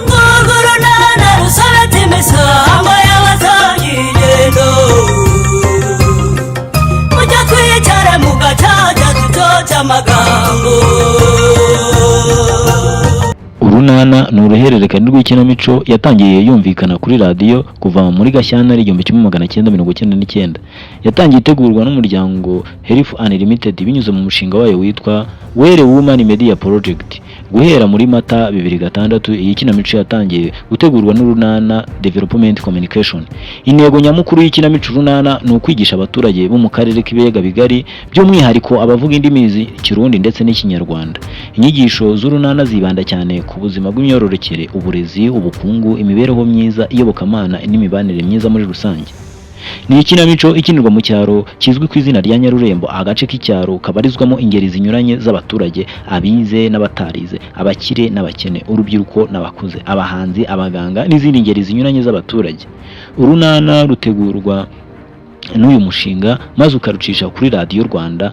Ngurunana rusobetse imisango y'abasangiye ingendo. Mujya twicara mu gacaca ducoce amagambo. Urunana ni uruhererekane rw'ikinamico yatangiye yumvikana kuri radiyo kuva muri Gashyantare 1999. Yatangiye itegurwa n'umuryango Health Unlimited binyuze mu mushinga wayo witwa Well Woman Media Project. Guhera muri Mata 2006, iyi kinamico yatangiye gutegurwa n'Urunana Development Communication. Intego nyamukuru y'ikinamico Urunana ni ukwigisha abaturage bo mu karere k'Ibiyaga Bigari, by'umwihariko abavuga indimi z'Ikirundi ndetse n'Ikinyarwanda. Inyigisho z'Urunana zibanda cyane ku buzima bw'imyororokere, uburezi, ubukungu, imibereho myiza, iyobokamana n'imibanire myiza muri rusange. Ni ikinamico ikinirwa mu cyaro kizwi ku izina rya Nyarurembo, agace k'icyaro kabarizwamo ingeri zinyuranye z'abaturage, abize n'abatarize, abakire n'abakene, urubyiruko n'abakuze, abahanzi, abaganga n'izindi ngeri zinyuranye z'abaturage. Urunana rutegurwa n'uyu mushinga maze ukarucisha kuri Radiyo Rwanda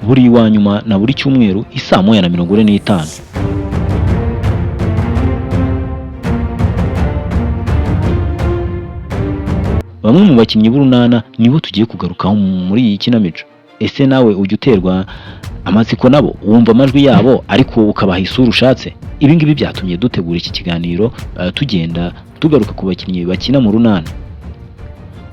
buri wa nyuma na buri cyumweru isaa 1:45. Bamwe mu bakinnyi b'Urunana nibo tugiye kugarukaho muri iyi kinamico. Ese nawe ujya uterwa amatsiko nabo, wumva amajwi yabo ariko ukabaha isura ushatse? Ibi ngibi byatumye dutegura iki kiganiro, tugenda tugaruka ku bakinnyi bakina mu Runana.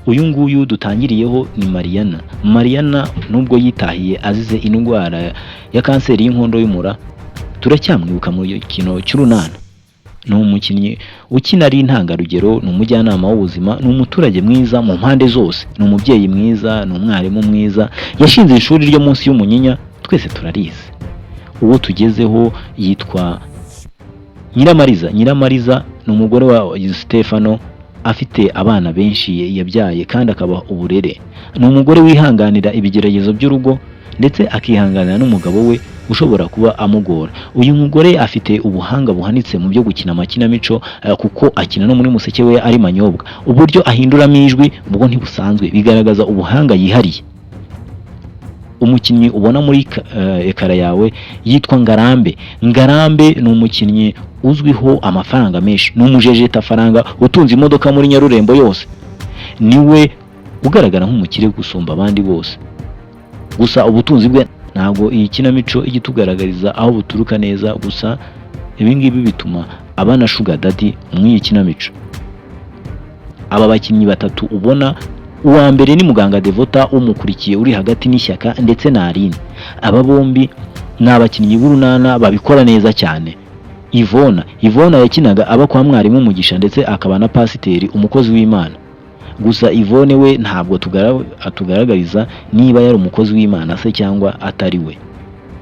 Uyu nguyu dutangiriyeho ni Mariana. Mariana nubwo yitahiye azize indwara ya kanseri y'inkondo y'umura, turacyamwibuka mu gikino cy'Urunana. Ni umukinnyi ukina ari intangarugero, ni umujyanama w'ubuzima, ni umuturage mwiza mu mpande zose, ni umubyeyi mwiza, ni umwarimu mwiza, yashinze ishuri ryo munsi y'Umunyinya, twese turarizi. Uwo tugezeho yitwa Nyiramariza. Nyiramariza ni umugore wa Stefano, afite abana benshi yabyaye kandi akabaha uburere. Ni umugore wihanganira ibigeragezo by'urugo ndetse akihanganira n'umugabo we ushobora kuba amugora. Uyu mugore afite ubuhanga buhanitse mu byo gukina amakinamico, kuko akina no muri Museke we ari Manyobwa. Uburyo ahinduramo ijwi ubwo ntibusanzwe, bigaragaza ubuhanga yihariye. Umukinnyi ubona muri ekara yawe yitwa Ngarambe. Ngarambe ni umukinnyi uzwiho amafaranga menshi, ni umujejetafaranga utunze imodoka muri Nyarurembo yose. Niwe ugaragara nk'umukire gusumba abandi bose. Gusa ubutunzi bwe ntabwo iyi kinamico ijya itugaragariza aho buturuka neza, gusa ibi ngibi bituma aba na sugar daddy muri iyi kinamico. Aba bakinnyi batatu ubona, uwa mbere ni muganga Devota, umukurikiye uri hagati n'Ishyaka ndetse na Aline. Aba bombi ni abakinnyi b'Urunana babikora neza cyane. Ivona yakinaga aba kwa mwarimu Mugisha ndetse akaba na pasiteri, umukozi w'Imana. Gusa Ivone we ntabwo atugaragariza niba yari umukozi w'Imana se cyangwa atari we.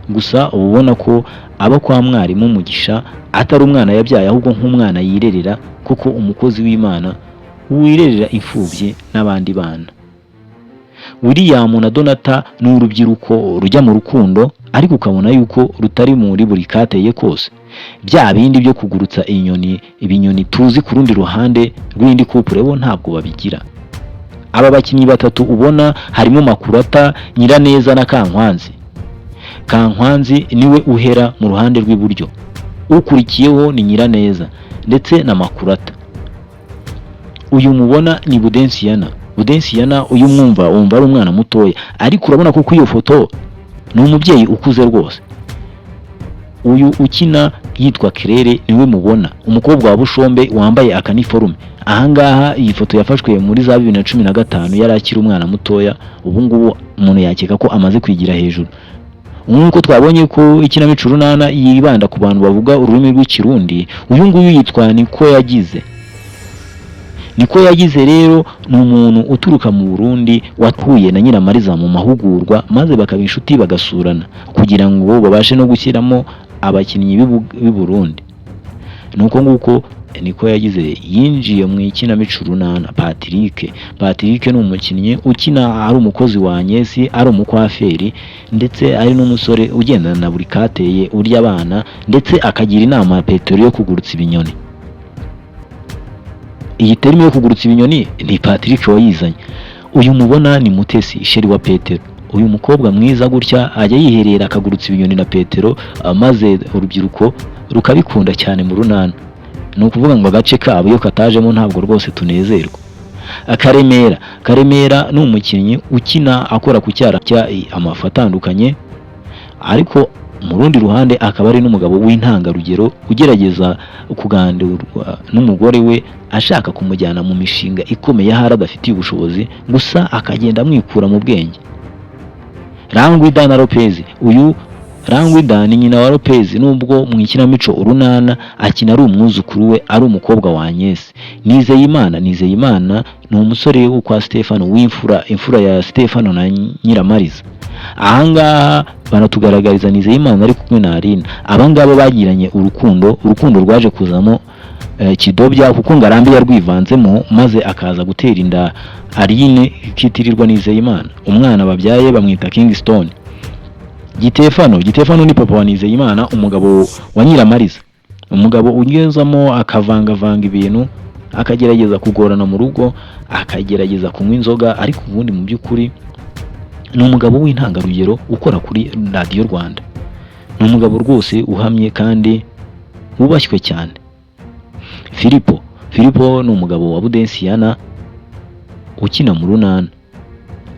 Gusa uba ubona ko aba kwa mwarimu Mugisha atari umwana yabyaye, ahubwo nk'umwana yirerera, kuko umukozi w'Imana wirerera imfubyi n'abandi bana. William na Donata ni urubyiruko rujya mu rukundo, ariko ukabona yuko rutari muri buri kateye kose. Bya bindi byo kugurutsa inyoni, ibinyoni tuzi ku rundi ruhande rw'indi couple, bo ntabwo babigira. Aba bakinnyi batatu ubona harimo Makurata, Nyiraneza na Kankwanzi. Kankwanzi niwe uhera mu ruhande rw'iburyo, ukurikiyeho ni Nyiraneza ndetse na Makurata. Uyu mubona ni Budensiyana. Budensiyana uyu mwumva wumva ari umwana mutoya, ariko urabona ko kuri iyo foto ni umubyeyi ukuze rwose. Uyu ukina yitwa Claire niwe mubona, umukobwa wa Bushombe wambaye akaniforume. Ahangaha iyi foto yafashwe muri za 2015, yari akiri umwana mutoya. Ubu ngubu umuntu yakeka ko amaze kwigira hejuru. Nk'uko twabonye ko ikinamico Urunana yibanda ku bantu bavuga ururimi rw'Ikirundi, uyu nguyu yitwa Niko yagize. Niko yagize rero ni umuntu uturuka mu Burundi wahuye na Nyiramariza mu mahugurwa, maze bakaba inshuti bagasurana kugira ngo babashe no gushyiramo abakinnyi b'i Burundi. Nuko nguko Niko yagize yinjiye mu ikinamico Urunana. Patrick ni umukinnyi ukina ari umukozi wa Agnes, ari umukwaferi ndetse ari n'umusore ugendana na buri kateye, urya abana ndetse akagira inama ya Petero yo kugurutsa ibinyoni. Iyi terime yo kugurutsa ibinyoni ni Patrick wayizanye. Uyu mubona ni Mutesi, chéri wa Petero. Uyu mukobwa mwiza gutya ajya yiherera akagurutsa ibinyoni na Petero, maze urubyiruko rukabikunda cyane mu Runana. Ni ukuvuga ngo agace kabo iyo katajemo ntabwo rwose tunezerwa. Karemera, Karemera ni umukinnyi ukina akora ku cyara cya amafu atandukanye, ariko mu rundi ruhande akaba ari n'umugabo w'intangarugero ugerageza kugandurwa n'umugore we ashaka kumujyana mu mishinga ikomeye ahari adafitiye ubushobozi, gusa akagenda amwikura mu bwenge. Rangwida na Lopez. Uyu Rangwida ni nyina wa Lopez, nubwo mu ikinamico Urunana akina ari umwuzukuru we, ari umukobwa wa Agnes. Nizeyimana, Nizeyimana ni umusore wo kwa Stefano w'imfura, imfura ya Stefano na Nyiramariza. Ahangaha baratugaragariza Nizeyimana ari kumwe na Aline. Abangaba bagiranye urukundo, urukundo rwaje kuzamo kidobya kuko Ngarambe yarwivanzemo, maze akaza gutera inda Aline ikitirirwa Nizeyimana. Umwana babyaye bamwita Kingston. Gitefano, Gitefano ni papa wa Nizeyimana, umugabo wa Nyiramariza, umugabo ugezamo akavangavanga ibintu, akagerageza kugorana mu rugo, akagerageza kunywa inzoga, ariko ubundi mu by'ukuri ni umugabo w'intangarugero ukora kuri Radiyo Rwanda. Ni umugabo rwose uhamye kandi wubashywe cyane. Filipo, Filipo ni umugabo wa Budensiyana ukina mu Runana,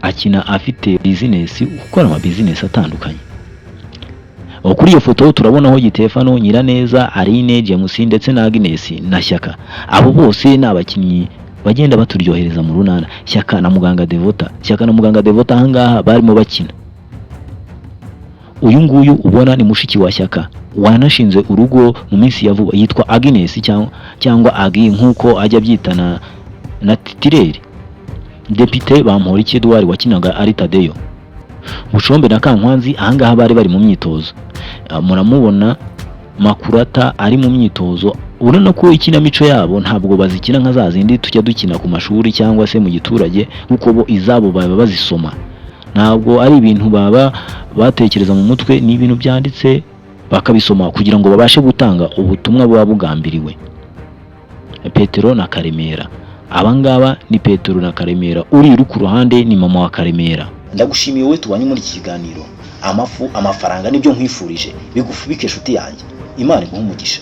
akina afite bizinesi, ukora amabizinesi atandukanye. Aho kuri iyo foto turabonaho Gitefano, Nyiraneza, Aline, James ndetse na Agnes na Shyaka. Abo bose ni abakinnyi bagenda baturyohereza mu Runana. Shyaka na muganga Devota, Shyaka na muganga Devota ahangaha barimo bakina. Uyu nguyu ubona ni mushiki wa Shyaka wanashinze urugo mu minsi ya vuba, yitwa Agnes cyangwa Agi nk'uko ajya abyitana na titireri. Depite Bamporiki Edouard wakinaga ari Tadeyo. Bushombe na Kankwanzi ahangaha bari bari mu myitozo. Muramubona Makurata ari mu myitozo. Urabona ko ikinamico yabo ntabwo bazikina nka za zindi tujya dukina ku mashuri cyangwa se mu giturage, kuko bo izabo baba bazisoma, ntabwo ari ibintu baba batekereza mu mutwe, ni ibintu byanditse bakabisoma kugira ngo babashe gutanga ubutumwa buba bugambiriwe. Petero na Karemera, abangaba ni Petero na Karemera. Uri ku ruhande ni mama wa Karemera. Ndagushimiye wowe tubanye muri iki kiganiro. Amafu, amafaranga nibyo nkwifurije, bigufubike inshuti yanjye. Imana iguhe umugisha.